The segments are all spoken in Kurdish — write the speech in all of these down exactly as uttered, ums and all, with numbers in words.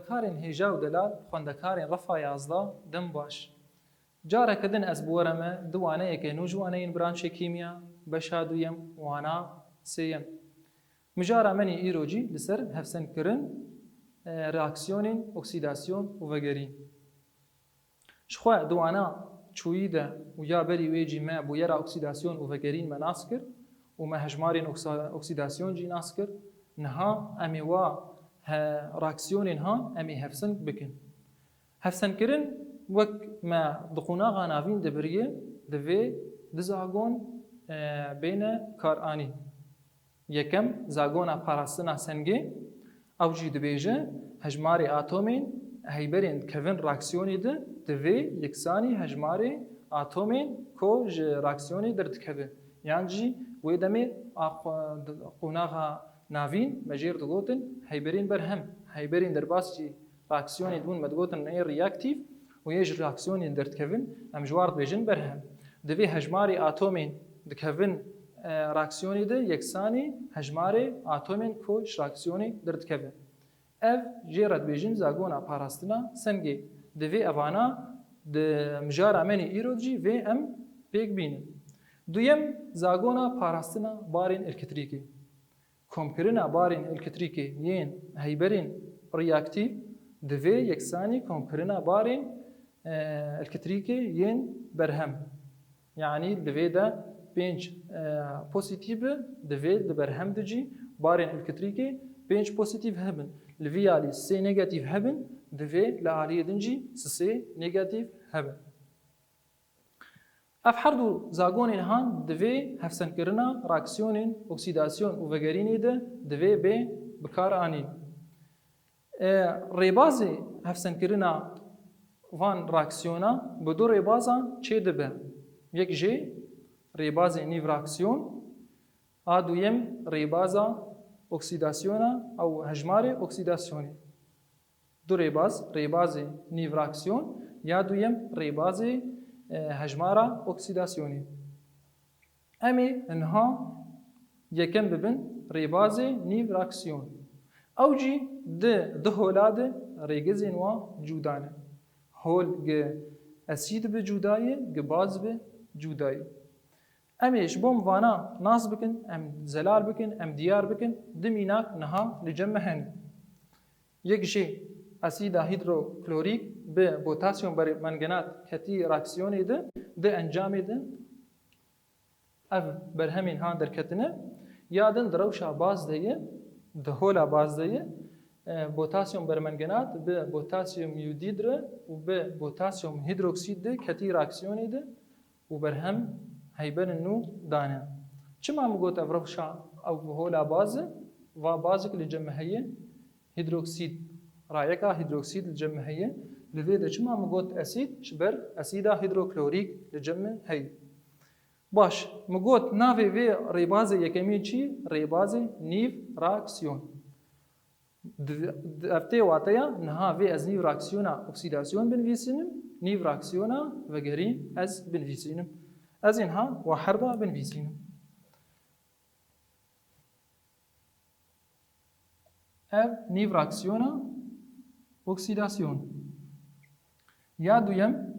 Karên hêja û delal, xwendekarên refa yazdeh, dem baş. Careke din ez bi we re me du waneyeke nû ji waneyên branşê kîmya, beşa duyem, wana sêyem. Mijara me nî îro jî li ser hevsengkirin, e, reaksiyonên oksîdasyon û vegerîn. Ji xwe di wana çûyî de û ya berî wê jî me bûyera oksîdasyon û vegerîn me nas kir û me hejmarên oksa-, oksîdasyon jî nas kir. Niha em ê wa he-, reaksiyonên han em ê hevseng bikin. Hevsengkirin wek me di qonaxa navîn de biriye, divê du zagon, e, bêne karanîn. Yekem, zagona parastina sengê, ew jî dibêje, hejmarê atomên heyberên dikevin reaksiyonê de divê yeksanî hejmarê atomên ku ji reaksiyonê derdikevin. Yan jî wê demê a qo-, di-, qonaxa navîn me jêr digotin heyberên berhem, heyberên derbas jî reaksiyonê dibûn me digotin ê reaktîf û yê ji reaksiyonê derdikevin em ji war dibêjin berhem. Divê hejmarê atomên dikevin, e, reaksiyonê de yeksanî hejmarê atomên ku ji reaksiyonê derdikevin. Ev jê re dibêjin zagona parastina sengê. Divê evana di mijara me nî îro jî vê em pêk bînin. Duyem, zagona parastina barên elektrîkê. Komkirina barên elektrîkê yên heyberên reaktîf divê yeksanî komkirina barên, e, elektrîkê yên berhem. Yanî divê de pênc, e, pozîtîf bi, divê li berhem de jî barên elektrîkê pênc pozîtîf hebin. Li vî alî sê negatîf hebin, divê li aliyê din jî sisê negatîf hebin. Ev her du zagonên han di vê hevsengkirina reaksiyonên oksîdasyon û vegerînê de divê bê bikaranîn. E, rêbazê hevsengkirina van reaksiyona bi du rêbazan çêdibe. Yek jê rêbazê nîv reaksiyon, a duyem rêbaza oksîdasyona ew hejmarê oksîdasyonê. Du rêbaz, rêbazê nîv reaksiyon, ya duyem rêbazê, e, hejmara oksîdasyonê. Em ê niha yekem bibin rêbazê nîv reaksiyon. Ew jî di du hola de rêgezên wa cuda ne. Hol gi esîd bi cuda ye, gi baz bi cuda ye. Em ê ji bo em vana nas bikin, em zelal bikin, em diyar bikin, du mînak niha li cem me hene. Yek jê esîda hîdroklorîk bi potasyum permanganat ketî reaksiyonê de, di encamê de ev berhemên han derketine, ya din di rewşa baz de ye, di hola baz de ye, e, potasyum permanganat bi potasyum yodîd re û bi potasyum hîdroksîd de ketî reaksiyonê de û berhem heyberên nû dane. Çima min got ev rewşa, ev hola baz e? Va bazek li cem me heye, hîdroksîd, rayeka hîdroksîd li cem me heye. Li vê de çima min got esîd? Ji ber esîda hîdroklorîk li cem me heye. Baş, min got navê vê rêbazê yekemîn çi? Rêbazê nîv reaksiyon. Di, di, ev tê wateya, niha vê ez nîv reaksiyona oksîdasyon binivîsînim, nîv reaksiyona vegerîn ez binivîsînim. Ez ê niha wa herba binivîsînim. Ev nîv reaksiyona oksîdasyon. Ya duyem,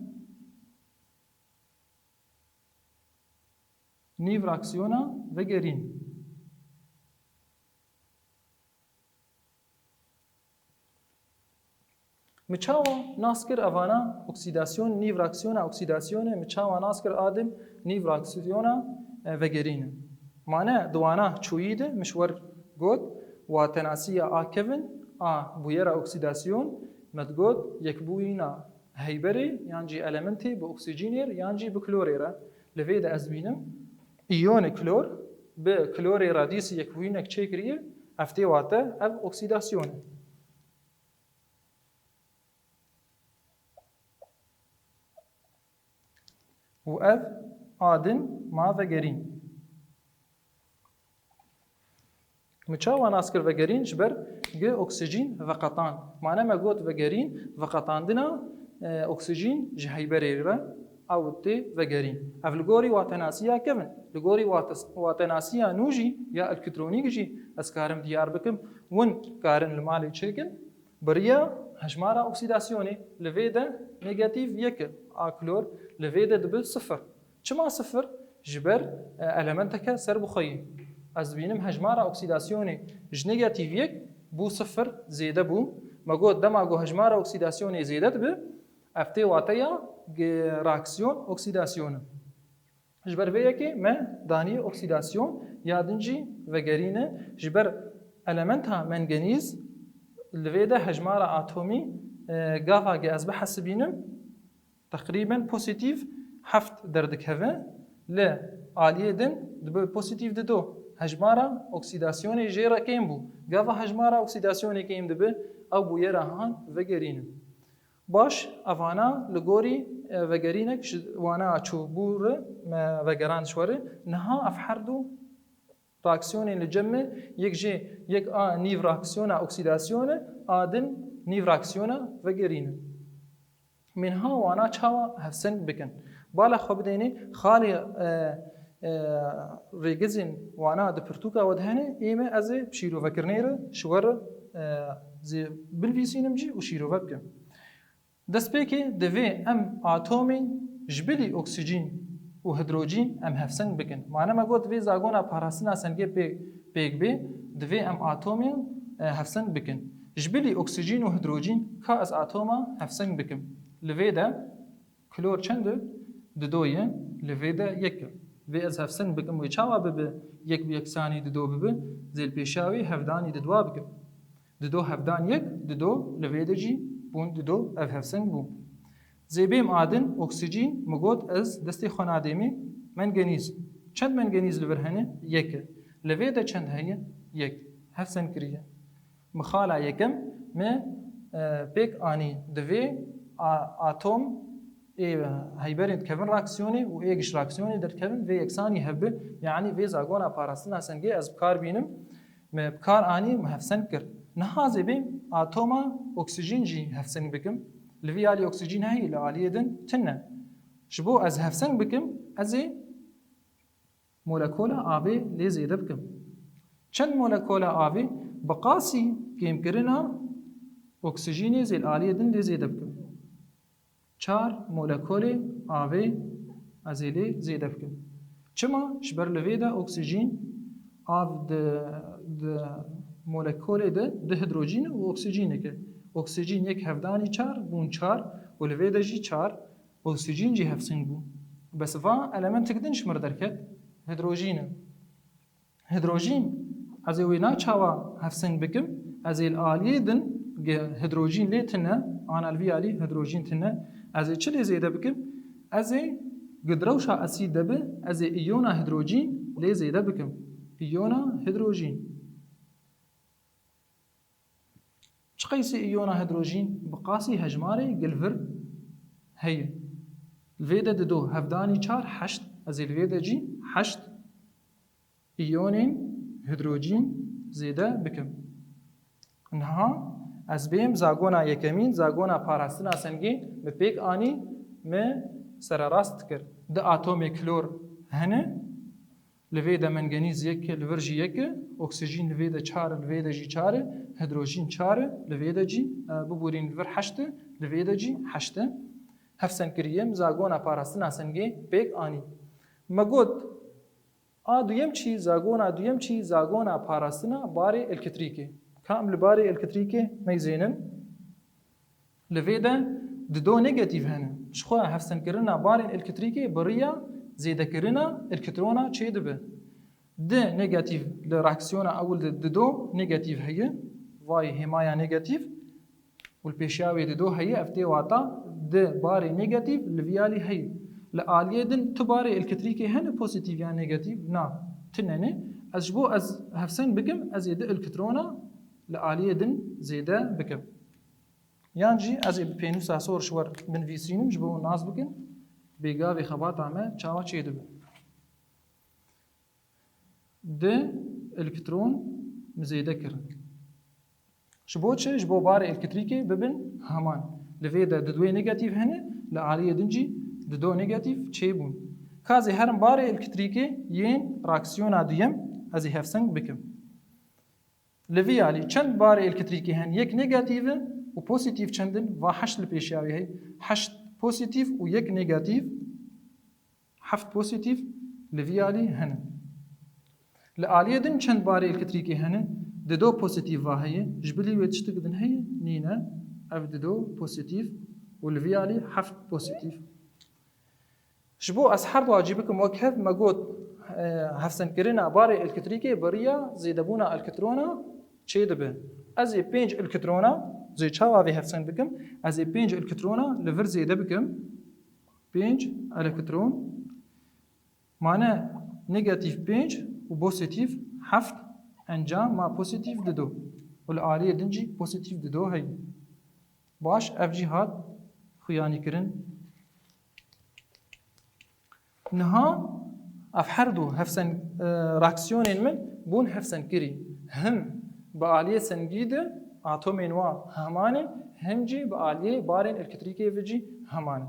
nîv reaksiyona vegerîn. Mi çawa nas kir evana oksîdasyon, nîv reaksiyona oksîdasyonê, mi çawa nas kir adim nîv reaksiyona, e, vegerîne. Mane di wana çûyî de mi ji wer got, watenasiya a kevin a bûyera oksîdasyon, me digot yekbûyîna heyberê yan jî elementê bi oksîjînê re yan jî bi klorê re. Li vê de ez dibînim îyonê klor bi klorê re dîsî yekbûyînek çêkiriye, ev tê wate ev oksîdasyon e. Û ev a din ma vegerîn. Mi çawa nas kir vegerîn? Ji ber gi oksijîn veqetand. Mane me got vegerîn, veqetandina, e, oksijîn ji heyberê re ew tê vegerîn. Ev li gorî watenasiya kevin. Li gorî wates-, watenasiya nû jî ya elektronîk jî ez karim diyar bikim. Win karin li malê çêkin. Bi riya Hejmara oksîdasyonê li vê de negatîf yek e, a klor li vê de dibe sifir. Çima sifir? Ji ber, e, elementeke serbixwe ye. Ez dibînim hejmara oksîdasyonê ji negatîf yek bû sifir zêde bû. Me got dema ku hejmara oksîdasyonê zêde dibe, ev tê wateya ge-, reaksiyon oksîdasyon e. Ji ber vê yekê me danî oksîdasyon ya din jî vegerîne. Ji ber elementa mengenîz li vê de hejmara atomî, e, gava ge ez bihesibînim, teqrîben pozîtîf heft derdikeve, li aliyê din dibe pozîtîf dido. Hejmara oksîdasyonê jê re kêm bû. Gava hejmara oksîdasyonê kêm dibe, ew bûyera han vegerîne. Baş, evana li gorî, e, vegerînek ji wana çûbû re me vegeran ji we re. Niha ev her du reaksiyonên li cem me, yek jê yek a nîv reaksiyona oksîdasyone, a din nîv reaksiyona vegerîne. Min ha wana çawa hevseng bikin? Bala xwe bidênê xalê, e, e, rêgizên wana di pirtûka we de hene, ê me ez ê şîrovekirinê re ji we re, e, zê binivîsînim cî û şîrove bikim. Destpêkê divê em atomên ji bilî oksîjîn û hidrocîn em hevseng bikin. Mane me got divê zagona parastina sengê pê-, pêk bê, divê em atomên, e, hevseng bikin. Ji bilî oksîjîn û hidrocîn ka ez atoma hevseng bikim? Li vê de klor çend e? Dido ye, li vê de yek e. Vê ez hevseng bikim wê çawa bibe yek bi yeksanî dido bibe? Zêlpêşiya wê hevdanî didwa bikim. Dido hevdan yek, dido li vê de jî bûn dido, ev hevseng bû. Zêbêm a din oksîjîn, min got ez destê xwe nadêmê, mengenîz. Çend mengenîz li vir hene? Yek e. Li vê de çend heye? Yek. Hevseng kiriye. Mixala yekem me, e, pêk anî. Divê a-, atom ê heyberên dikevin reaksiyonê û ê giş reaksiyonê derdikevin vê yeksanî hebe, yanî vê zagona parastina sengê ez bi kar bînim, me bi kar anî, me hevseng kir. Niha zê bê atoma oksîjîn jî hevseng bikim. Li vî alî oksîjîn heyî, li aliyê din tune. Ji bo ez hevseng bikim, ez ê molekola avê lê zêde bikim. Çend molekola avê? Bi qasî kêmkirina oksîjînê zê li aliyê din lê zêde bikim. Çar molekolê avê ez ê lê zêde bikim. Çima? Ji ber li vê de oksîjîn, av di, di molekolê de du hidrocîn û oksîjînek e. Oksîjîn yek hevdanî çar bûn çar û li vê de jî çar. Oksîjîn jî hevseng bû. Bes va elementek din ji mir derket, hidrojîn e. Hidrojîn, ez ê wê na çawa hevseng bikim? Ez ê li aliyê din ge-, hidrojîn lê tune, ana li vî alî hidrojîn tune. Ez ê çi lê zêde bikim? Ez ê gidirewşa esîd de bi, ez ê îyona hidrojîn lê zêde bikim. Îyona hidrojîn. Çi qeysî îyona hidrojîn bi qasî hejmarê gil vir heye. Li vê de dido hevdanî çar heşt, ez ê li vê de jî heşt îyonên hidrojîn zêde bikim. Niha ez bêm zagona yekemîn, zagona parastina sengê min pêk anî, min sererast kir. Du atomê klor hene, li vê de mengenîz yek e, li vir jî yek e, oksîjîn li vê de çar e, li vê de jî çar e, hidrojîn çar e, li vê de jî, e, bibûrîn li vir heşt e, li vê de jî heşt e. Hevsengkiriyê min zagona parastina sengê pêk anî. Me got, a duyem çi, zagona duyem çi, zagona parastina barê elektrîkê. Ka em li barê elektrîkê meyzênin. Li vê de dido negatîf hene. Ji xwe hevsengkirina barên elektrîkê bi riya zêdekirina elektrona çêdibe. Di negatîf li reaksiyona ewil de dido negatîf heye. Vayê hêmaya negatîf û li pêşiya wê dido heye, ev tê wata di barê negatîf li vî alî heye. Li aliyê din tu barê elektrîkê hene pozîtîf yan negatîf? Na, tune ne. Ez ji bo ez hevseng bikim, ez ê di elektrona li aliyê din zêde bikim. Yan jî ez ê bi pênûsa sor ji we re binivîsînim, ji bo nas bikin, bêgavê xebata me çawa çêdibe. Di elektron min zêde kirin. Ji bo çi? Ji bo barê elektrîkê bibin heman. Li vê de didwê negatîf hene, li aliyê din jî dido negatîf çêbûn. Ka ez ê herim barê elektrîkê yên reaksiyona duyem, ez ê hevseng bikim. Li vî alî çend barê elektrîkê hene? Yek negatîf e, û pozîtîf çend in? Va heşt li pêşiya wî heye. Heşt pozîtîf û yek negatîf, heft pozîtîf li vî alî hene. Li aliyê din çend barê elektrîkê hene? Dido pozîtîf va heye. Ji bilî wê tiştik din heye? Nîne. Ev dido pozîtîf û li vî alî heft pozîtîf. Ji bo ez her du acî bikim wek hev, me got, e, hevsendkirina barê elektrîkê bi riya zêdebûna elektrona çêdibe. Ez ê pênc elektrona, zê çawa vê hevsend bikim? Ez ê pênc elektrona li vir zêde bikim. Pênc elektron mane negatîf pênc û pozîtîf heft, encam ma pozîtîf dido. Û li aliyê din jî pozîtîf dido heye. Baş, ev jî hat xuyanîkirin. Niha ev her du hevsen-, e, reaksiyonên min bûn hevsendkirî. Him bi aliyê sengî de atomên wa heman in, him jî bi aliyê barên elektrîkê ve jî heman in.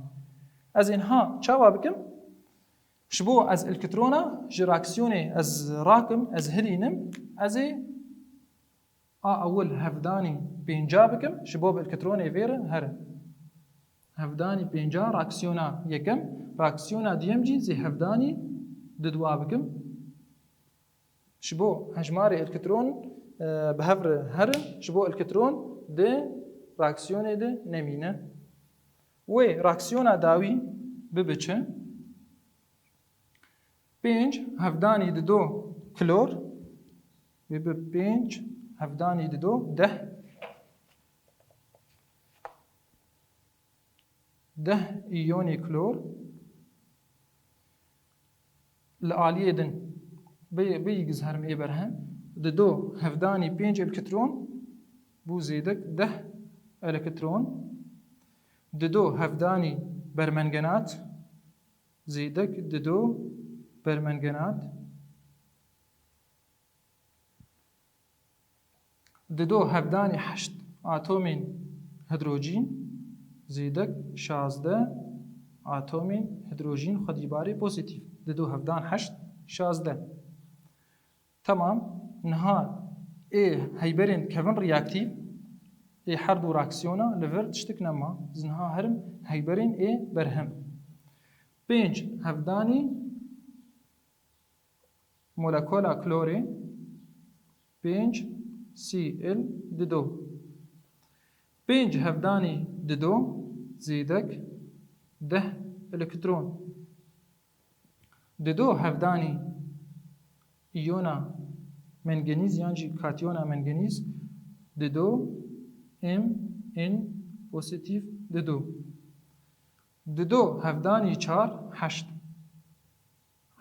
Ez ê niha çawa bikim? Ji bo ez elektrona ji reaksiyonê ez rakim, ez hilînim, ez ê a ewil hevdanî pênca bikim, ji bo bi elektronê vê re here. Hevdanî pênca reaksiyona yekem, reaksiyona diyem jî zê hevdanî didwa bikim. Ji bo hejmarê elektron, e, bi hev re herin, ji bo elektron di reaksiyonê de nemîne. Wê reaksiyona dawî bibe çi? Pênc hevdanî dido klor, wê bi pênc hevdanî dido deh, deh îyonê klor. Li aliyê din bi, bi yî giz herim ê berhem, dido hevdanî pênc elektron bû zêdek deh elektron, dido hevdanî bermengenat, zêdek dido bermengenat, dido hevdanî heşt atomên hidrojîn, zêdek şazdeh atomên hidrojîn xwedî barê pozîtîf. Dido hevdan heşt, şazdeh. Temam. Niha ê heyberên kevin reaktîf, ê her du reaksiyona li vir tiştik nema. Ez niha herim heyberên ê berhem. Pênc hevdanî molekola klorê, pênc Cl dido. Pênc hevdanî dido zêdek deh elektron. Dido hevdanî îyona mengenîz yan jî katiyona mengenîz, dido Mn pozîtîf dido. Dido hevdanî çar, heşt.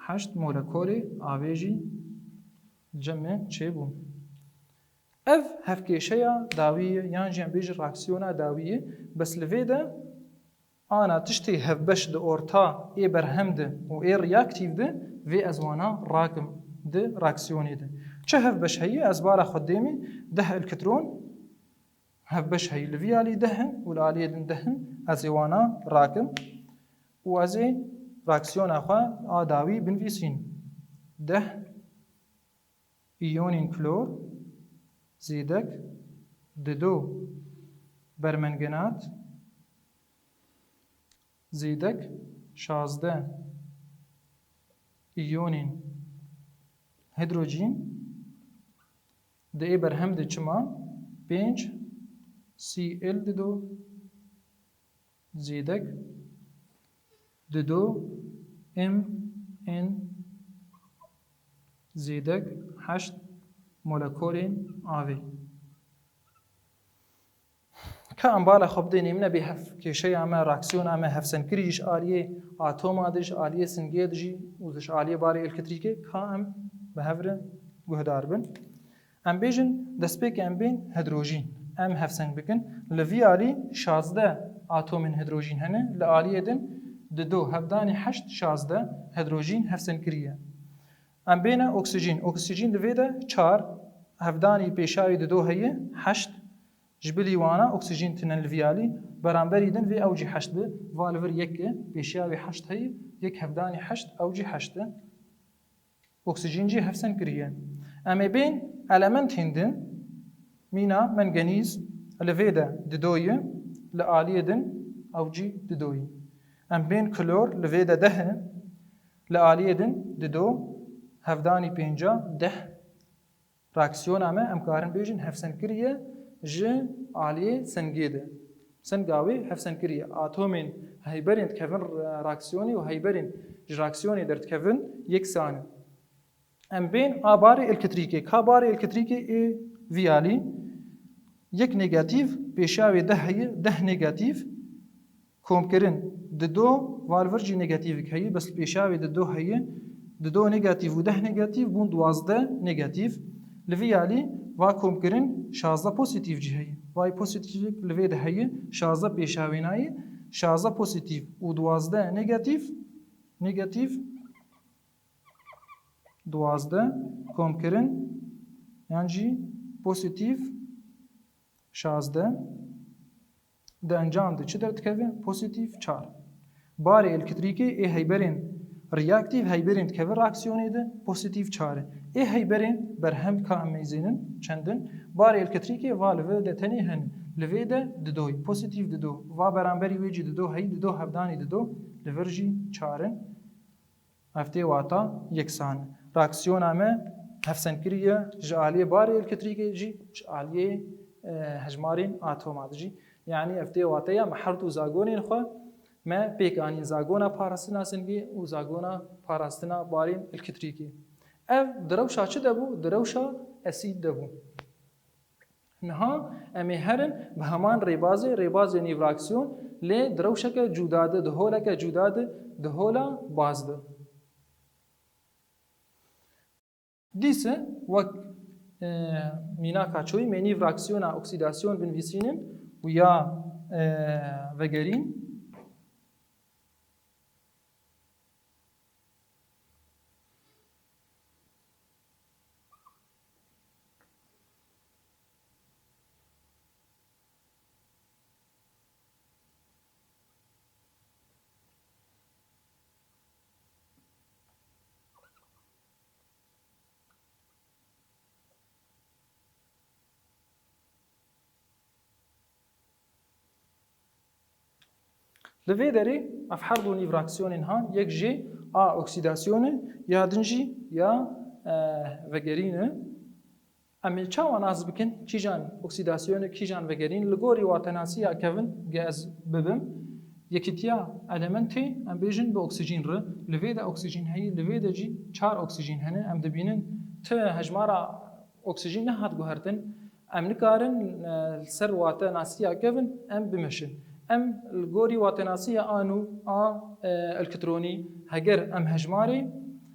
Heşt molekolê avê jî cem me çêbûn. Ev hevkêşeya dawî ye, yan jî em bêjin reaksiyona dawî ye, bes li vê de ana tiştê hevbeş di orta ê berhem de û ê reaktîf de, vê ez wana rakim di reaksiyonê de. Çi hevbeş heye? Ez bala xwe dêmê deh elektron hevbeş heye. Li vî alî deh in û li aliyê din deh in. Ez ê wana rakim û ez ê reaksiyona xwe a dawî binivîsîn. Deh îyonên klor zêdek dido bermengenat zêdek şazdeh îyonên hidrojîn di ê berhem de çima pênc Cl dido zêdek dido Mn zêdek heşt molekolên avê. Ka em bala xwe bidê nêmine bê hevkêşeya me, reaksiyona me, hevsendkirî ji aliyê atoma de, ji aliyê singê de jî û ji aliyê barê elektrîkê, ka em bi hev re guhdar bin. Em bêjin, destpêkê em bên hidrojîn. Em hevseng bikin. Li vî alî şazdeh atomên hidrojîn hene, li aliyê din dido hevdanî heşt, şazdeh hidrojîn hevseng kiriye. Em bêne oksîjîn. Oksîjîn li vê de çar, hevdanî pêşawî dido heye, heşt. Ji bilî wana oksîjîn tinen li vî alî, beramberî din vê ew jî heşt bi, va li vir yek e, pêşiya wê heşt heye, yek hevdanî heşt, ew jî heşt e. Oksîjîn jî hevseng kiriye. Em ê bên elementên din, mîna mengenîz, Li vê de didoyî, li aliyê din ew jî didoyî. Em bên klor li vê de deh e, li aliyê din dido hevdanî pênca deh. Reaksiyona me em karin bêjin hevsendkirî ye ji aliyê sengê de. Senga wê hevsendkirî ye. Atomên heyberên dikevin reaksiyonê û heyberên ji reaksiyonê derdikevin yeksan in. Em bên a barê elektrîkê. Ka barê elektrîkê ê vî alî yek negatîf, pêşa wê deh heye, deh negatîf, komkirin dido, va li vir jî negatîvik heye, bes li pêşa wê dido heye, dido negatîf û deh negatîf bûn duwazdeh negatîf. Li vî alî va komkirin şazdeh pozîtîf jî heye. Vay pozîtîfik li vê de heye, şazdeh pêşa wê nayê, şazdeh pozîtîf û duwazdeh negatîf, negatîf duwazdeh komkirin yan jî pozîtîf şazdeh. Di encam de çi derdikeve? Pozîtîf çar. Barê elektrîkê ê heyberên reaktîf, heyberên dikeve reaksiyonê de pozîtîf çar e. Ê heyberên berhem ka em meyzênin çend in? Barê elektrîkê va li vê de tenê hene. Li vê de didoyî, pozîtîf dido. Va beramberî wê jî dido heyî, dido hevdanî dido li vir jî çar in. Ev tê wata yeksan. Reaksiyona me hevsendkirî ye ji aliyê barê elektrîkê jî ji aliyê, e, hejmarên atoma de jî. Yanî ev tê wateya me her du zagonên xwe me pêk anîn, zagona parastina singê û zagona parastina barên elektrîkê. Ev di rewşa çi de bû? Di rewşa esîd de bû. Niha em ê herin bi heman rêbazê, rêbazê nîvreaksiyon, lê di rewşeke cuda de, di holeke cuda de, di hola baz de. Dîse wek, e, mînaka çoyî me nîvreaksiyona oksîdasyon binivîsînin û ya, e, vegerîn. Li vê derê ev her du nîvreaksiyonên han yek jê a oksîdasyonê ya din jî ya, e, vegerîn e. Em ê çawa nas bikin kîjan oksîdasyonê, kîjan vegerîn? Li gorî watenasiya kevin ge ez bibim, yekîtiya elementê em bêjin bi oksîjîn re. Li vê de oksîjîn heyî, li vê de jî çar oksîjîn hene. Em dibînin ti hejmara oksîjîn nehat guhertin. Em nikarin, e, li ser watenasiya kevin em bimeşin. Em li gorî watenasiya a nû a, e, elektronî, heger em hejmarê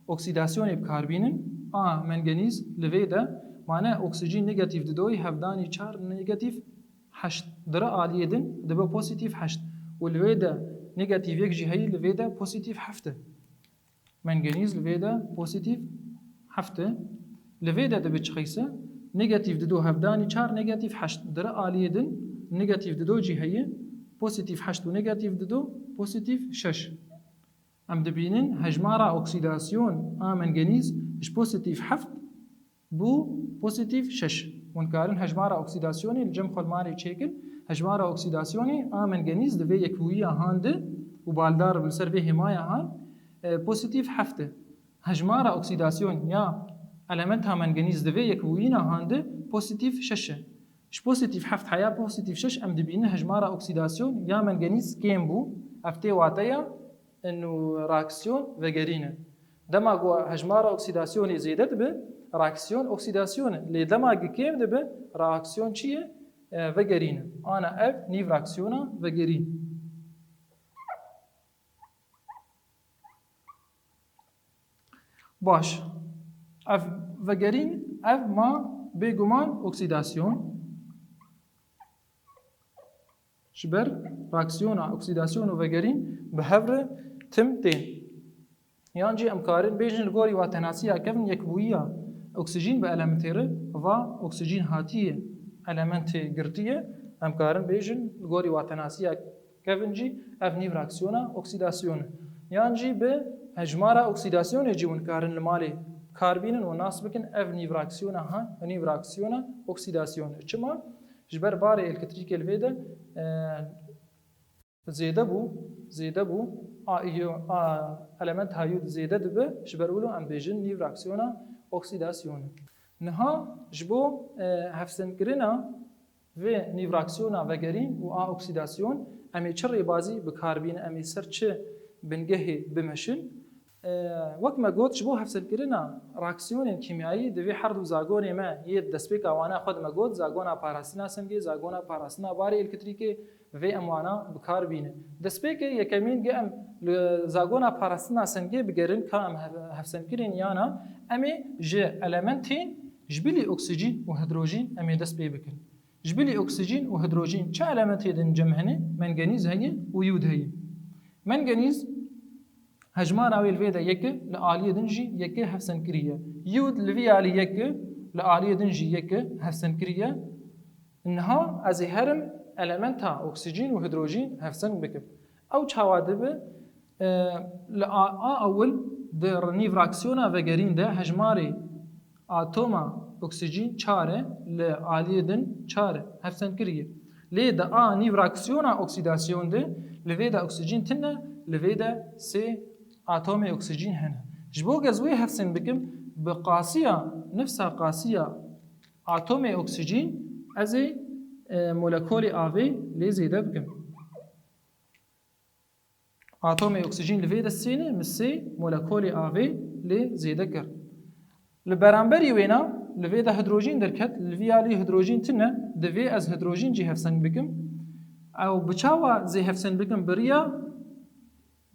oksîdasyonê bi kar bînin, a mengenîz li vê de mane oksîjîn negatîf didoyî hevdanî çar negatîf heşt. Di re aliyê din dibe pozîtîf heşt. Û li wê de negatîf yek jî heyî, li vê de pozîtîf heft e. Mengenîz li vê de pozîtîf heft e. Li vê de dibe çi qeyse? Negatîf dido hevdanî çar negatîf heşt. Di re aliyê din negatîf dido jî heye, pozîtîf heşt û negatîf dido pozîtîf şeş. Em dibînin hejmara oksîdasyon a mengenîz ji pozîtîf heft bû pozîtîf şeş. Hûn karin hejmara oksîdasyonê li cem xwe li malê çêkin. Hejmara oksîdasyonê a mengenîz di vê yekbûyiya han de û baldar li ser vê hêmaya han, e, pozîtîf heft e. Hejmara oksîdasyon ya elementa mengenîz di vê yekbûyîna han de pozîtîf şeş e. Ji pozîtîf heft heya pozîtîf şeş em dibînin hejmara oksîdasyon ya mengenîz kêm bû. Ev tê wateya inu reaksiyon vegerîn e. Dema ku hejmara oksîdasyonê zêde dibe, reaksiyon oksîdasyon e. Lê dema ku kêm dibe, reaksiyon çi ye? E, vegerîn e. Ana ev nîvreaksiyona vegerîn. Baş. Ev vegerîn, ev ma bêguman oksîdasyon. Ji ber reaksiyona oksîdasyon û vegerîn bi hev re tim tên. Yan jî em karin bêjin li gorî watenasiya kevin yekbûyiya oksîjîn bi elementê re, va oksîjîn hatiye elementê girtiye, em karin bêjin li gorî watenasiya kevin jî ev nîvreaksiyona oksîdasyon e. Yan jî bi hejmara oksîdasyonê jî hûn karin li malê kar bînin û nas bikin ev nîvreaksiyona ha, nîvreaksiyona oksîdasyon e. Çima? Ji ber barê elektrîkê li vê de, e, zêde bû, zêde bû, a îyo-, a elementa yod zêde dibe, ji ber wilo em bêjin nîvraksiyona oksîdasyonê. Niha ji bo, e, hevsendkirina vê nîvraksiyona vegerîn û a oksîdasyon, em ê çi rêbazî bi kar bînin, em ê ser çi bingehê bimeşin? E, wek me got, ji bo hevsendkirina reaksiyonên kîmyayî divê her du zagonê me yê destpêka wana xwe di me got, zagona parastina sengê, zagona parastina barê elektrîkê, vê em wana bi kar bînin. Destpêkê yekemîn ge em li zagona parastina sengê bigerin ka em hev-, hevsendkirîn yana, em ê ji elementên ji bilî oksîjîn û hidrojîn em ê dest pê bikin. Ji bilî oksîjîn û hidrojîn çi elementê din cem hene? Mengenîz heye û yûd heye. Mengenîz hejmara wê li vê de yek e, li aliyê din jî yek e hevsendkirî ye. Yûd li vî alî yek e, li aliyê din jî yek e hevsendkirî ye. Niha ez ê herim elementa oksîjîn û hidrojîn hevseng bikim. Ew çawa dibe? E, li a, a ewil di nîvraksiyona vegerîn de hejmarê atoma oksîjîn çar e, li aliyê din çar e, hevsendkirî ye. Lê di a nîvraksiyona oksîdasyon de li vê de oksîjîn tune, li vê de sê atomê oksîjîn hene. Ji bo ez wê hevseng bikim, bi qasiya, nifsa qasiya atomê oksîjîn ez ê, e, molekolê avê lê zêde bikim. Atomê oksîjîn li vê de sê ne, min sê molekolê avê lê zêde kir. Li beramberî wêna, li vê de hidrojîn derket, li vî alî hidrojîn tune, divê ez hidrojîn jî hevseng bikim. Ew bi çawa zê hevseng bikim? Bi riya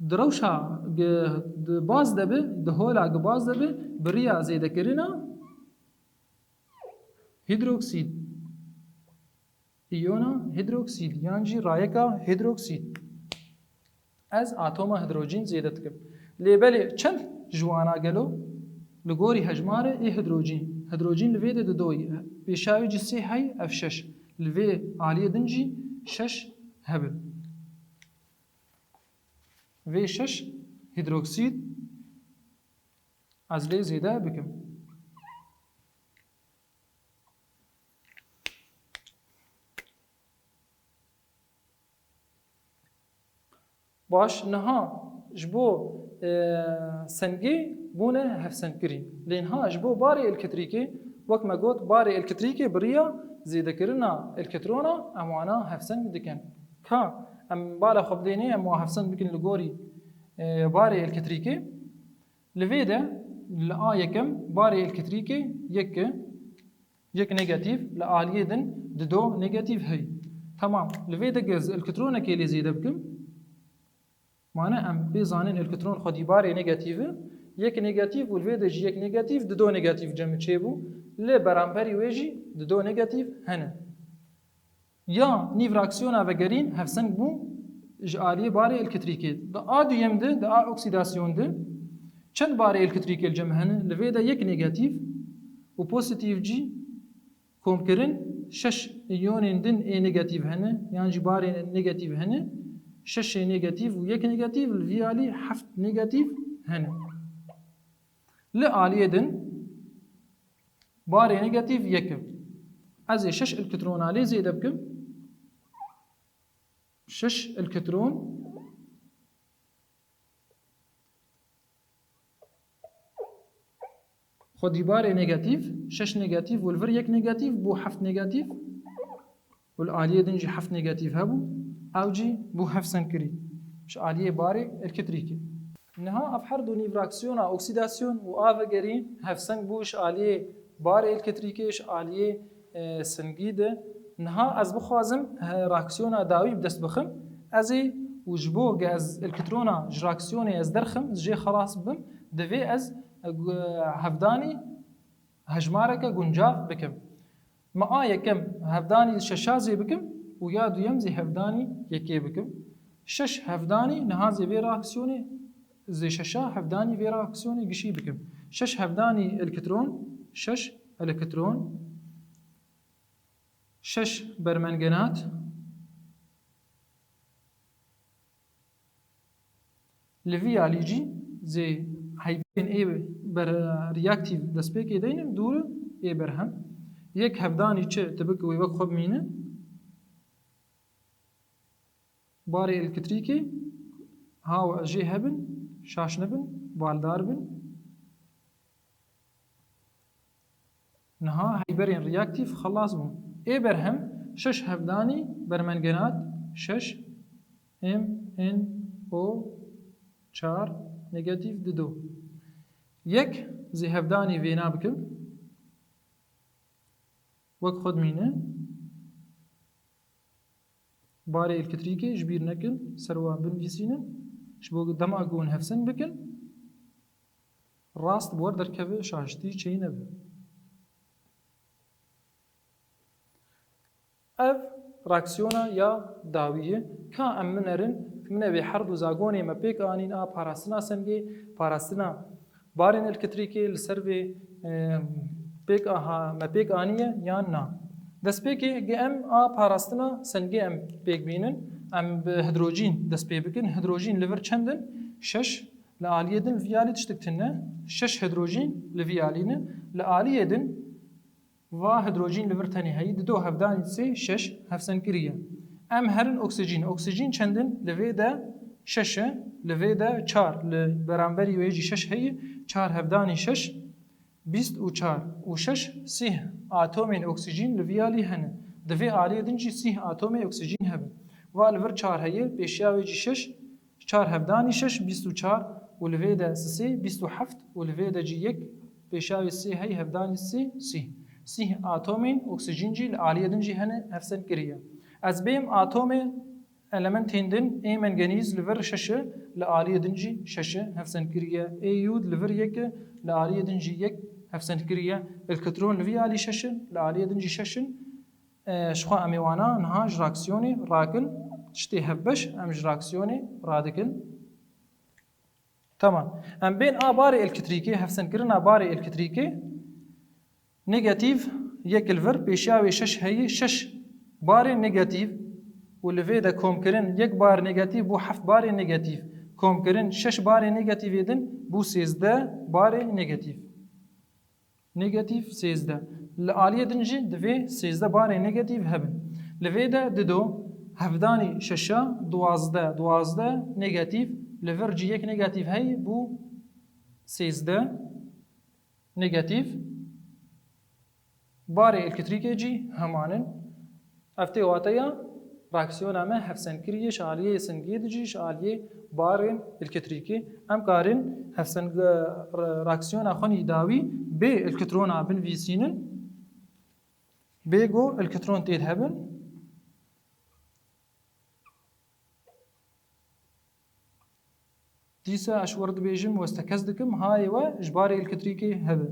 di rewşa gi-, di baz de bi, di hola gi baz de bi, bi riya zêdekirina hîdroksîd. Îyona hîdroksîd yan jî rayeka hîdroksîd. Ez atoma hîdrojîn zêde dikim. Lê belê çend ji wana gelo? Li gorî hejmarê ê hîdrojîn. Hîdrojîn li vê de didoyî. Pêşa wê jî sê hey, ev şeş. Li vê aliyê din jî şeş hebin. Vê şeş hîdroksîd ez lê zêde bikim. Baş, niha ji bo, e, sengê bûne hevsengkirî. Lê niha ji bo barê elektrîkê, wek me got, barê elektrîkê bi riya zêdekirina elektrona em wana hevseng dikin. Ka em bala xwe bidênê, em wa hevseng bikin li gorî, e, barê elektrîkê. Li vê de, li a yekem barê elektrîkê yek e, yek negatîf, li aliyê din dido negatîf heye. Temam, li vê de ez elektronekê lê zêde bikim. Mane em pê zanin elektron xwedî barê negatîf e, yek negatîf û li vê de jî yek negatîf, dido negatîf cem çêbû. Lê beramberî wê jî dido negatîf hene. Ya nîvraksiyona vegerîn hevseng bû ji aliyê barê elektrîkê. Di a duyem de, di a oksîdasyon de çend barê elektrîkê li cem hene? Li vê de yek negatîf û pozîtîf jî komkirin şeş îyonên din ê negatîf hene, yan jî barê negatîf hene. Şeşê negatîf û yek negatîf, li vî alî heft negatîf hene. Li aliyê din barê negatîf yek e. Ez ê şeş elektrona lê zêde bikim. Şeş elektron. Xwedî barê negatîf, şeş negatîf û li vir yek negatîf bû heft negatîf. Û li aliyê din jî heft negatîf hebû, ew jî bû hevsengkirî ji aliyê barê elektrîkê. Niha ev her du nîvraksiyona oksîdasyon û a vegerîn hevseng bû ji aliyê barê elektrîkê, ji aliyê, e, singî de. Niha ez bixwazim, e, reaksiyona dawî bi dest bixim, ez ê û ji bo ge ez elektrona ji reaksiyonê ez derxim, ez jê xelas bibim, divê ez, e, gu-, hevdanî hejmareke guncav bikim. Me a yekem hevdanî şeşa zê bikim û ya duyem zê hevdanî yekê bikim. Şeş hevdanî niha zê vê reaksiyonê, zê şeşa hevdanî vê reaksiyonê gişî bikim. Şeş hevdanî elektron, şeş elektron, şeş bermengenat, Li vî alî jî zê heyvên ê ber reaktîf destpêkê deynin dûr ê berhem. Yek hevdanî çi, tu bik wê wek xwe bimîne. Barê elektrîkê ha jê hebin, şaş nebin, baldar bin. Niha heyberên reaktîf xelas bûn. Ê berhem şeş hevdanî bermengenat, şeş M N O çar negatîf dido. Yek zî hevdanî vêna bikim. Wek xwe dimîne. Barê elektrîkê ji bîr nekin, ser wan binivîsînin. Ji bo dema ku hûn hevsen bikin, rast bi wer derkeve, şaştî çênebe. Ev reaksiyona ya dawî ye. Ka em minerin, min ê vê her du zagonê me pêk anîn a parastina sengê, parastina barên elektrîkê li ser vê, e, pêk aha, me pêk aniye yan na. Destpêkê ge em a parastina sengê em pêk bînin, em bi hidrojîn dest pê bikin. Hidrojîn li vir çend in? Şeş. Li aliyê din vî alî tiştik tune. Şeş hidrojîn li vî alî ne. Li aliyê din va hidrojîn li vir tenê heyî, dido hevdanî sê, şeş hevsen kiriye. Em herin oksijîn. Oksijîn çend in? Li vê de şeş e, li vê de çar. Li beramberî wê jî şeş heye, çar hevdanî şeş, bîst û çar û şeş sîh atomên oksijîn li vî alî hene. Di vê aliyê din jî sîh atomê oksijîn hebin. Va li vir çar heye, pêşiya wê jî şeş, çar hevdanî şeş, bîst û çar û li vê de sisê, bîst û heft û li vê de jî yek, pêşiya wê sê hey hevdanî sê, sîh. Sîh atomên oksijîn jî li aliyê din jî hene hevsen kiriye. Ez bêm atomê elementên din, ê mengenîz li vir şeş e, li aliyê din jî şeş e hevsen kiriye. Ê yûd li vir yek e, li aliyê din jî yek hevsen kiriye. Elektron li vî alî şeş in, li aliyê din jî şeş in. E, ji xwe em ê wana niha ji reaksiyonê rakin, tiştê hevbeş em ji reaksiyonê radikin. Tamam. Em bên a barê elektrîkê, hevsenkirina barê elektrîkê, negatîf yek li vir, pêşiya wê şeş heye, şeş barê negatîf û li vê de komkirin yek bar negatîf bû heft barê negatîf. Komkirin şeş barê negatîfê din bû sêzdeh barê negatîf. Negatîf sêzdeh. Li aliyê din jî divê sêzdeh barê negatîf hebin. Li vê de dido, hevdanî şeşa, duwazdeh, duwazdeh negatîf, li vir jî yek negatîf heye bû sêzdeh negatîf. Barê elektrîkê jî heman in. Ev tê wateya reaksiyona me hevsenkiriyê ji aliyê singê de jî ji aliyê barên elektrîkê. Em karin hevsen-, re-, reaksiyona xwe nî dawî bê elektrona binivîsînin, bê ku elektron tê de hebin. Dîsa ez ji we re dibêjim, we stekez dikim, hayê we ji barê elektrîkê hebe.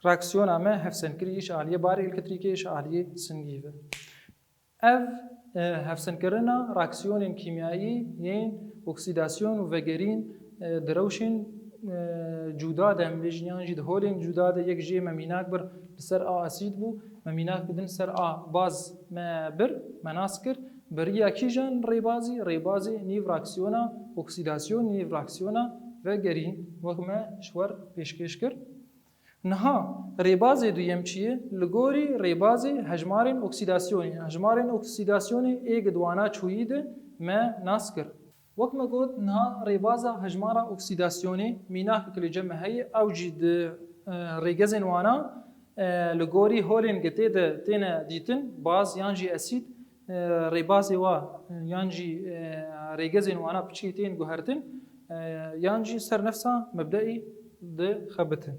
Reaksiyona me hevsenkirî ji aliyê barê elektrîkê ji aliyê singî ve. Ev, e, hevsenkirina reaksiyonên kîmyayî yên oksîdasyon û vegerîn, e, di rewşên, e, cuda de em bêjin yan jî di holên cuda de yek jê me mînak bir li ser a asîd bû, me mînak din ser a baz me bir, me nas kir. Bi riya kîjan rêbazî? Rêbazê nîv reaksiyona oksîdasyon, nîv reaksiyona vegerîn wek me ji we re pêşkêş kir. Niha rêbazê duyem çi ye? Li gorî rêbazê hejmarên oksîdasyonê. Hejmarên oksîdasyonê ê gi di wana çûyî de me nas kir. Wek me got, niha rêbaza hejmara oksîdasyonê mînakek li cem me heye, ew jî di, e, rêgezên wana, e, li gorî holên gi tê de têne dîtin, baz yan jî esîd, e, rêbazê wa, e, yan jî, e, rêgezên wana piçî tên guhertin, e, yan jî ser nefsa mebdeî dixebitin.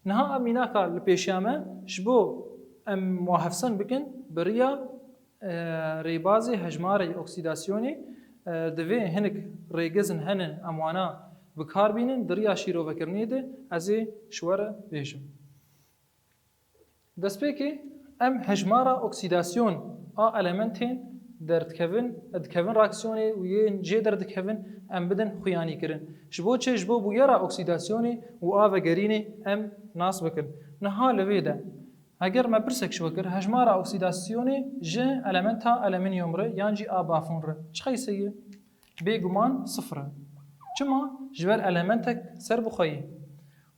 Niha ev mînaka li pêşiya me, ji bo em wa hevsen bikin, bi riya, e, rêbazê hejmarê oksîdasyonê, e, divê hinek rêgezin hene em wana bi kar bînin, di riya şîrovekirinê de ez ê ji we re bêjim. Destpêkê em hejmara oksîdasyon a elementên derdikevin, dikevin reaksiyonê û yên jê derdikevin, em bidin xuyanîkirin. Ji bo çi? Ji bo bûyera oksîdasyonê û a vegerînê em nas bikin. Niha li vê de, eger me pirsek ji we kir, hejmara oksîdasyonê ji elementa alüminyum re yan jî a bafûn re çiqeyse ye? Bêguman sifir e. Çima? Ji ber elementek ser bi xwe ye.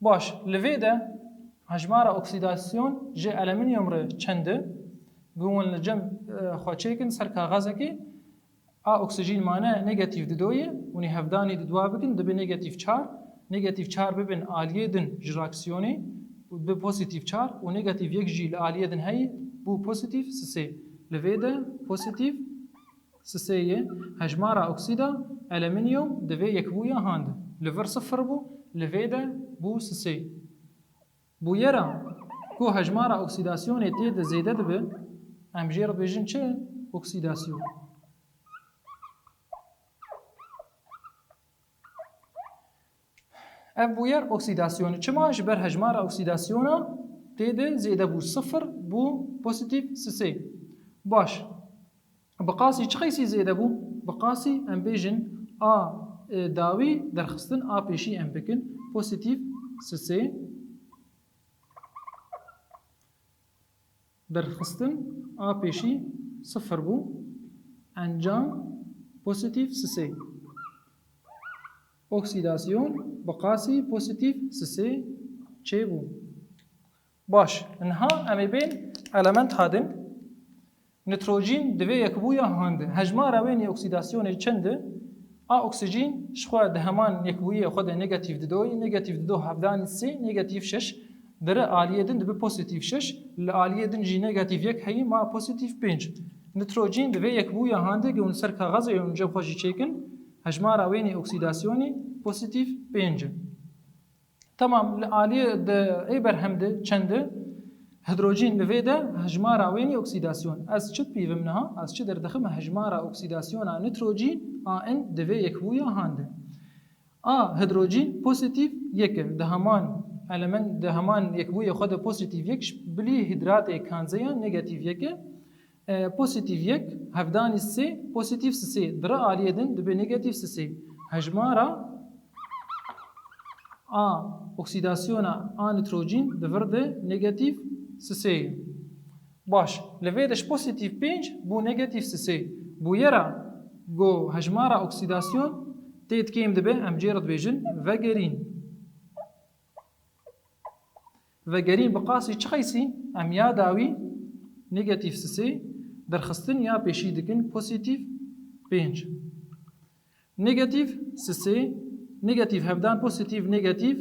Baş, li vê de hejmara oksîdasyon ji alüminyum re çend e? Ku hûn li cem, e, xwe çêkin ser kaxezekê, a oksijîn mane negatîf didoyê, hûn ê hevdanî diduwa bikin, dibe negatîf çar, negatîf çar bibin aliyê din ji reaksiyonê, bi pozîtîf çar û negatîf yek jî li aliyê din heye, bû pozîtîf sisê. Li vê de pozîtîf sisê ye, hejmara oksîda alüminyum divê yekbûya hande. Li vir sifir bû, li vê de bû sisê. Bûyera ku hejmara oksîdasyonê tê de zêde dibe, em jê re dibêjin çi? Oksîdasyon. Ev bûyer oksîdasyon e. Çima? Ji ber hejmara oksîdasyona tê de zêde bû. Sifir bû pozîtîf sisê. Baş. Bi qasî çi qeysî zêde bû? Bi qasî em bêjin a, e, dawî derxistin a pêşî em bikin. Pozîtîf sisê. Derxistin a pêşî sifir bû. Encam pozîtîf sisê. Oksîdasyon bi qasî pozîtîf sisê çêbû. Baş, niha em ê bên elementa din. Nitrojîn divê yekbûya hande. Hejmara wênî oksîdasyonê çend e? A oksijîn ji xwe di heman yekbûyê xwe de negatîf didoyî, negatîf dido hevdanî sê, negatîf şeş, dire aliyê din dibe pozîtîf şeş, li aliyê din jî negatîf yek heyî, ma pozîtîf pênc. Nitrojîn divê yekbûya hande, ge hûn ser kaxezê hûn cem xwe jî çêkin, hejmara wênî oksîdasyonê pozîtîf pênc e. Temam, li aliyê de ê berhem de çend e? Hidrojîn li vê de hejmara wênî oksîdasyon. Ez çi dipîvim niha? Ez çi derdixim? Hejmara oksîdasyona nitrojîn A N divê yekbûya hande. A hidrojîn pozîtîf yek e. Di heman element, di heman yekbûyê xwe de pozîtîf yek, bilî hîdratê kanzeyan negatîf yek e. E, pozîtîf yek, hevdanî sê, pozîtîf sisê, dire aliyê din dibe negatîf sisê. Hejmara a oksîdasyona a nitrojîn di vir de negatîf sisê ye. Baş, li vê de ji pozîtîf pênc bû negatîf sisê. Bûyera ku hejmara oksîdasyon tê de kêm dibe, em jê re dibêjin vegerîn. Vegerîn bi qasî çi qeysî? Em ya dawî negatîf sisê derxistin ya pêşî dikin pozîtîf pênc. Negatîf sisê, negatîf hevdan, pozîtîf negatîf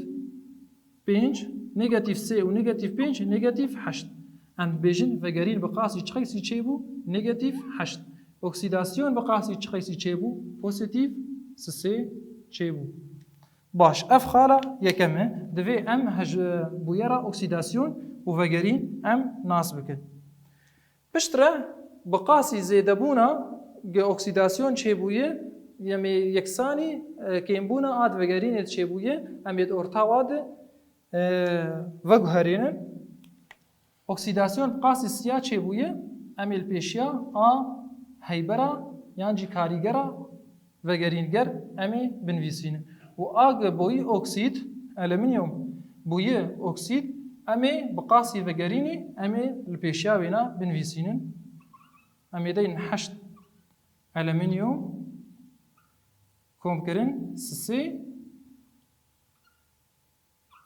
pênc, negatîf sê û negatîf pênc, negatîf heşt. Em dibêjin vegerîn bi qasî çi qeysî çêbû? Negatîf heşt. Oksîdasyon bi qasî çi qeysî çêbû? Pozîtîf sisê çêbû. Baş, ev xala yekem e. Divê em hej-, bûyera oksîdasyon û vegerîn em nas bikin. Piştre bi qasî zêdebûna ge oksîdasyon çêbûye, yemê yeksanî, e, kêmbûna a di vegerînê de çêbûye, em ê di orta wa de, e, veguherînin. Oksîdasyon bi qasî siya çêbûye, em ê li pêşiya a heybera yan jî karîgera vegerînker em ê binivîsînin. Û a ge boyî oksîd, alüminyum boyî oksîd, em ê bi qasî vegerînî em ê li pêşiya wêna binivîsînin. Em ê deynin heşt alüminyum komkirin sisê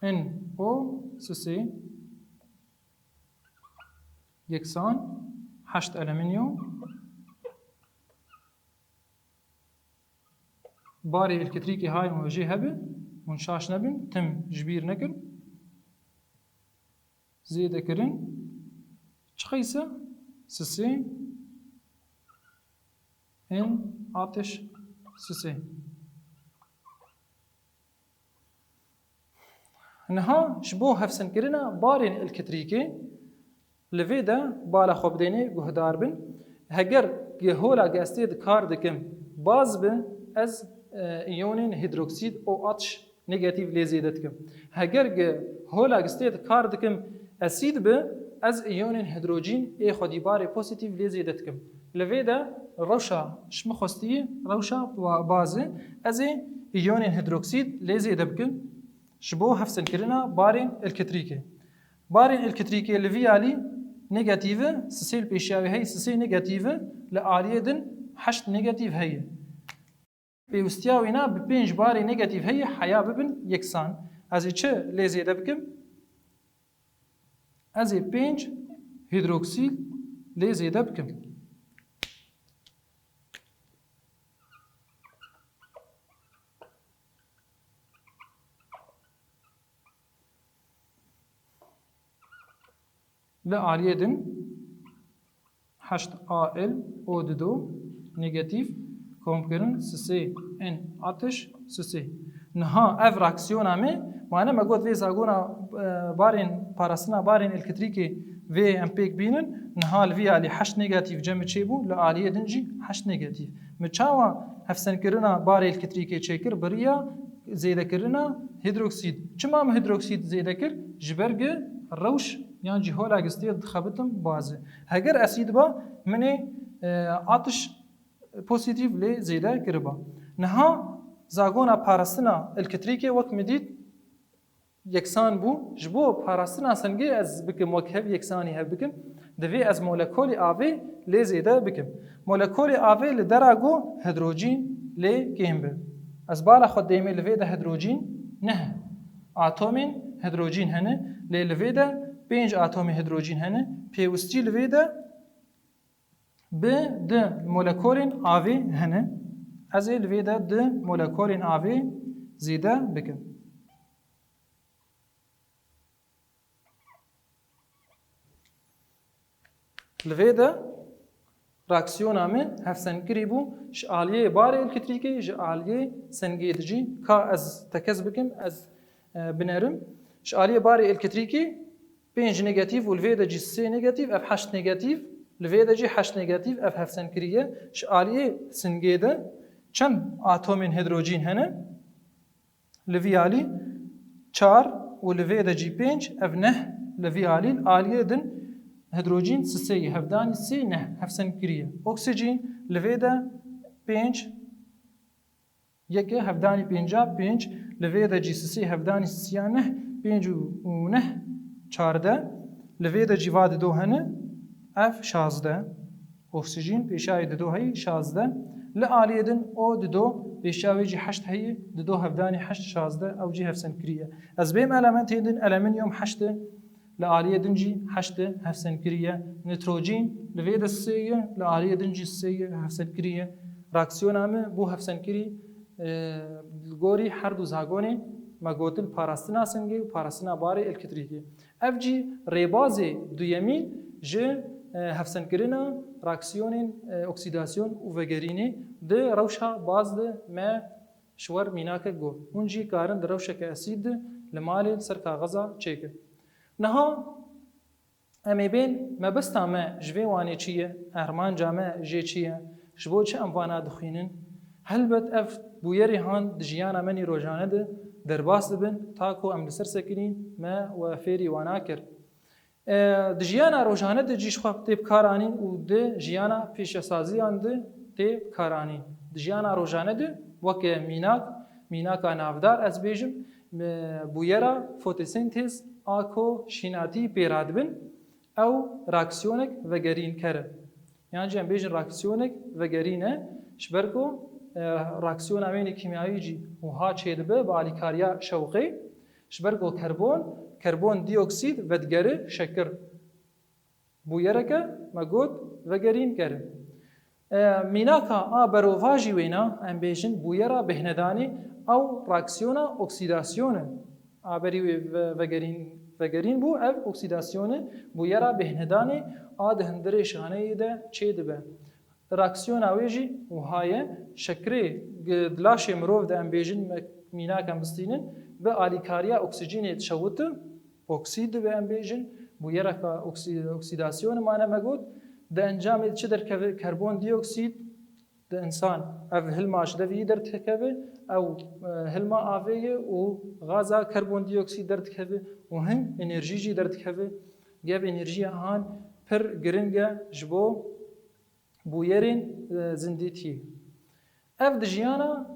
N O sisê yeksan heşt alüminyum. Barê elektrîkê hay hûn jê hebe, hûn şaş nebin, tim ji bîr nekin. Zêdekirin çi qeyse? Sisê ên atiş sisê. Niha ji bo hevsinkirina barên elektrîkê li vê de bala xwe bidênê guhdar bin. Heger gi hola gi ez tê di kar dikim baz bi, ez, e, îyonên hîdroksîd û atiş negatîf lê zêde dikim. Heger gi hola gi stê di kar dikim esîd bi, Ez îyonên hîdrojîn ê xwedî barê pozîtîf lê zêde dikim. Li vê de rewşa ji min xwestiyê rewşa ba-, baz e. Ez ê îyonên hîdroksîd lê zêde bikim ji bo hevsendkirina barên elektrîkê. Barên elektrîkê li vî alî negatîf e, sisê li pêşiya wê heye, sisê negatîf e, li aliyê din heşt negatîf heye. Pêwistiya wêna bi pênc barê negatîf heye heya bibin yeksan. Ez ê çi lê zêde bikim? Ez ê pênc hîdroksîl lê zêde bikim. Li aliyê din heşt A L O dido negatîf, komkirin sisê N atiş sisê. Niha ev reaksiyona me, mane me got vê zagona, e, barên, parastina barên elektrîkê vê em pêk bînin, niha li vî alî heşt negatîf cem çêbû, li aliyê din jî heşt negatîf. Me çawa hevsendkirina barê elektrîkê çêkir? Bi riya zêdekirina hîdroksîd. Çima min hîdroksîd zêde kir? Ji ber gi rewş yan jî hola gistiyê dixebitim bazê. Heger esîd ba, min ê, e, atiş pozîtîf lê zêde kiriba. Niha zagona parastina elektrîkê wek min dît yeksan bû. Ji bo parastina singê ez bikim wek hev yeksanî hev bikim, divê ez molekolê avê lê zêde bikim. Molekolê avê li dera go hîdrojîn lê kêm be. Ez bala xwe dêmê li vê de hîdrojîn neh atomên hîdrojîn hene, lê li vê de pênc atomên hîdrojîn hene. Pêwistî li vê de bi di molekolên avê hene. Ez ê li vê de di molekolên avê zêde bikim. Li vê de reaksiyona min hevsendkirî bû ji aliyê barê elektrîkê, ji aliyê singê dijî. Ka ez tekez bikim, ez, e, binerim. Ji aliyê barê elektrîkê pênc negatîf û li vê de jî sê negatîf, ev heşt negatîf, li vê de jî heşt negatîf, ev hevsendkirî ye. Ji aliyê singê de çend atomên hîdrojîn hene? Li vî alî çar û li vê de jî pênc, ev neh li vî alî, li aliyê din hîdrojîn sisê ye, hevdanî sê neh hevsendkirî ye. Oksîjîn li vê de pênc, yek e, hevdanî pênca pênc, li vê de jî sisê hevdanî sisiya neh, pênc û, û neh çardeh, li vê de jî va dido hene, ev şazdeh. Oksîjîn pêşayê dido heyî şazdeh. Li aliyê din O dido pêşa wê jî heşt heyî, dido hevdanî heşt şazdeh, ew jî hevsendkirî ye. Ez bêm elementên din, alüminyum heşt e, li aliyê din jî heşt e, hevsendkirî ye. Nitrojîn li vê de sê ye, li aliyê din jî sê ye, hevsendkirî ye. Reaksiyona min bû hevsendkirî, e, li gorî her du zagonê me gotin parastina singê û parastina barê elektrîkê. Ev jî rêbazê duyemîn ji, e, hevsendkirina reaksiyonên, e, oksîdasyon û vegerînê di rewşa baz de me ji wer mînakek got. Hûn jî karin di rewşeke esîd de li malê li ser kaxeza çêkin. Niha em ê bên mebesta me ji vê wanê çi ye, armanca me jê çi ye, ji bo çi em vana dixwînin? Helbet ev bûyerê han di jiyana me nî rojane de derbas dibin, ta ku em li ser sekinîn me we fêrî wana kir. E, di jiyana rojane de jî ji xwe tê bikaranîn û di jiyana pêşesaziyan de tê bikaranîn. Di jiyana rojane de weke mînak, mînaka navdar ez bêjim, e, bûyera fotosentez a ku şînatî pê radibin, ew reaksiyonek vegerînker e. Yan jî em bêjin reaksiyonek vegerîn e, ji ber ku, e, reaksiyona wênê kîmyayî jî wiha çêdibe bi alîkariya şewqê. Ji ber ku karbon, karbon dioksîd vedigere şekir. Bûyereke me got vegerînker e. E, mînaka a berovajî wêna, em bêjin bûyera bêhnedanê, ew reaksiyona oksîdasyon e. A berî wê ve-, vegerîn, vegerîn bû, ev oksîdasyon e, bûyera bêhnedanê a di hundirê şaneyê de çêdibe. Reaksiyona wê jî wiha ye, şekirê gi-, di laşê mirov de em bêjin me mînak em bistînin, bi alîkariya oksîjînê dişewite, oksîd dibe em bêjin, bûyereka oksî-, oksîdasyonê mane me got, di encamê de çi derkeve? Karbon dioksîd di însan, ev hilma ji devî derdikeve, ew, e, hilma avê ye û gaza karbon dioksîd derdikeve û hin enerjî jî derdikeve. Ev enerjiya han pir giring e ji bo bûyerên, e, zindîtiyê. Ev di jiyana,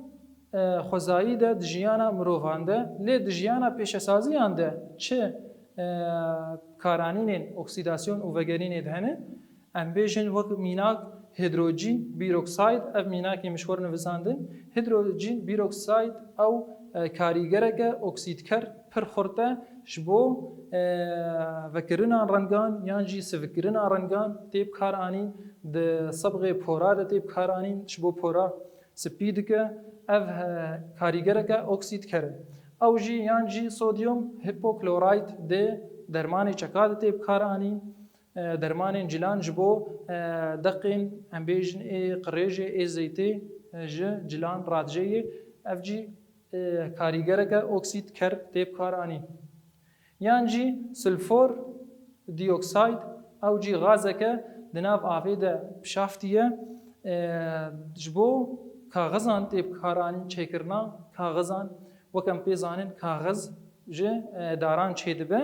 e, xwezayî de, di jiyana mirovan de, lê di jiyana pêşesaziyan de çi, e, karanînên oksîdasyon û vegerînê de hene, em bêjin wek mînak hidrojîn pîroksayd, ev mînakê min ji xwe re nivîsandin. Hidrojîn pîroksayd ew, e, karîgereke oksîdker pir xurt e ji bo, e, vekirina rengan yan jî sivikkirina rengan tê bi kar anîn, di sebxê pora de tê bi kar anîn, ji bo pora spî dike. Ev, e, karîgereke oksîdker e. Ew jî yan jî sodyum hîpoklorayt dê dermanê çeka de tê bi kar anîn, e, dermanên cilan ji bo, e, deqên, em bêjin, ê qirêjê, ê zeytê, e, ji cilan radijê yê. Ev jî, e, karîgereke oksîdker tê bi kar anîn. Yan jî sulfor dioksayt, ew jî gazeke di nav avê de pişaftiye, e, ji bo kaxizan tê bi kar anîn, çêkirina kaxizan, wek em pê zanin kaxiz ji, e, daran çêdibe.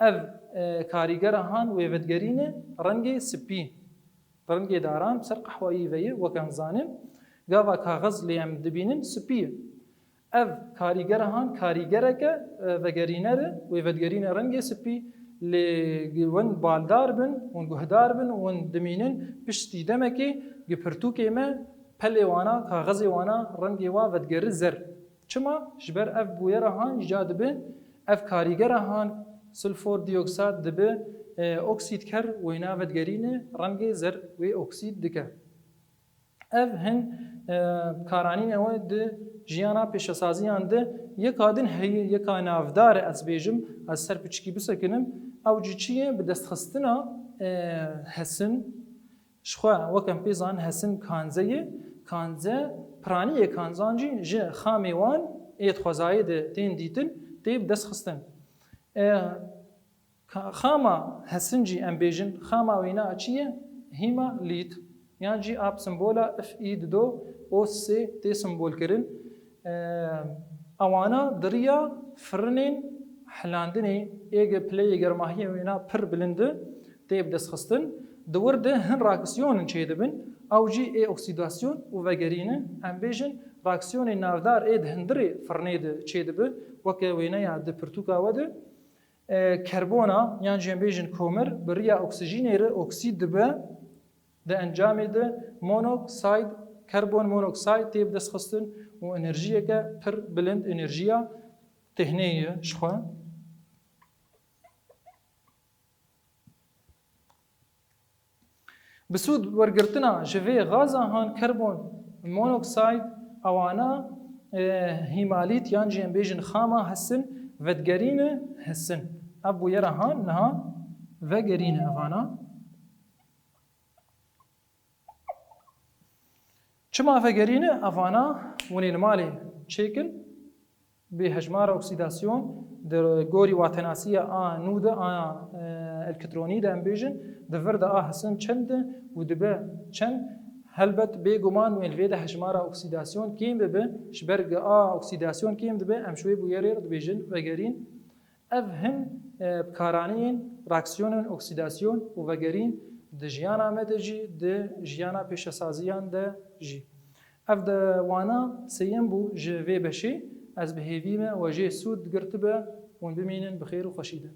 Ev, e, karîgera han wê vedgerîne rengê spî. Rengê daran ser qehweyî ve ye, wek em zanin. Gava kaxiz lê em dibînin spî ye. Ev karîgera han karîgereke, e, vegerîner e, wê vedgerîne rengê spî, lê gi win baldar bin, win guhdar bin, win dimînin piştî demekê gi pirtûkê me pelê wana, kaxizê wana rengê wa vedgeri zer. Çima? Ji ber ev bûyera han îca dibe, ev karîgera han sulfor dioksat dibe, e, oksîdker wêna vedgerîne rengê zer wê oksîd dike. Ev hin, e, karanîn ew e di jiyana pêşesaziyan de yeka din heye, yeka navdar e, ez bêjim, ez ser piçikî bisekinim, ew jî çi ye? Bi destxistina, e, hesin, ji xwe wek em pê zanin hesin kanze ye, kanze, piraniyê kanzan jî ji xamê wan ê di xwezayê de tên dîtin, tê bi dest xistin. E, Ka-, xama hesin jî em bêjin, xama wêna çi ye? Hîma lît. Yan jî a bi simbola F E dido O sê tê simbolkirin. Eee, ewana di riya firinên hilandinê ê ge-, pileyê germahiyê wêna pir bilind e, tê bi dest xistin. Di wir de hin reaksiyonin çêdibin. Ew jî ê oksîdasyon û vegerîn e. Em bêjin, reaksiyonên navdar ê di hundirê firinê de çêdibe, weke wêneya di pirtûka we de. E, karbona, yan jî em bêjin komir, bi riya oksijînê re oksîd dibe, di encamê de monoksayd, karbon monoksayd tê bidestxistin û enerjiyeke pir bilind, enerjiya têhnê ye ji xwe. Bi sûd wergirtina ji vê gaza han karbon monoksayd, ewana, e, hîmalît yan jî em bêjin xama hesin, vedgerîne hesin. Ev bûyera han niha vegerîne evana. Çima vegerîne evana? Hûn ê li malê çêkin. Bi hejmara oksîdasyon di gorî watenasiya A nû de, a, e, elektronî de em bêjin, di vir de A hesin çend e û dibe çend? Helbet bêguman wê li vê de hejmara oksîdasyon kêm bibe, ji ber gi A oksîdasyon kêm dibe, em ji wê bûyerê re dibêjin vegerîn. Ev hin, e, bikaraniyên reaksiyonên oksîdasyon û vegerîn di jiyana me de jî, di jiyana pêşesaziyan de jî. Ev de wana sêyem bû ji vê beşê. Ez bi hêvî me we jê sûd girtibe. Hûn bimînin bi xêr û xweşî de.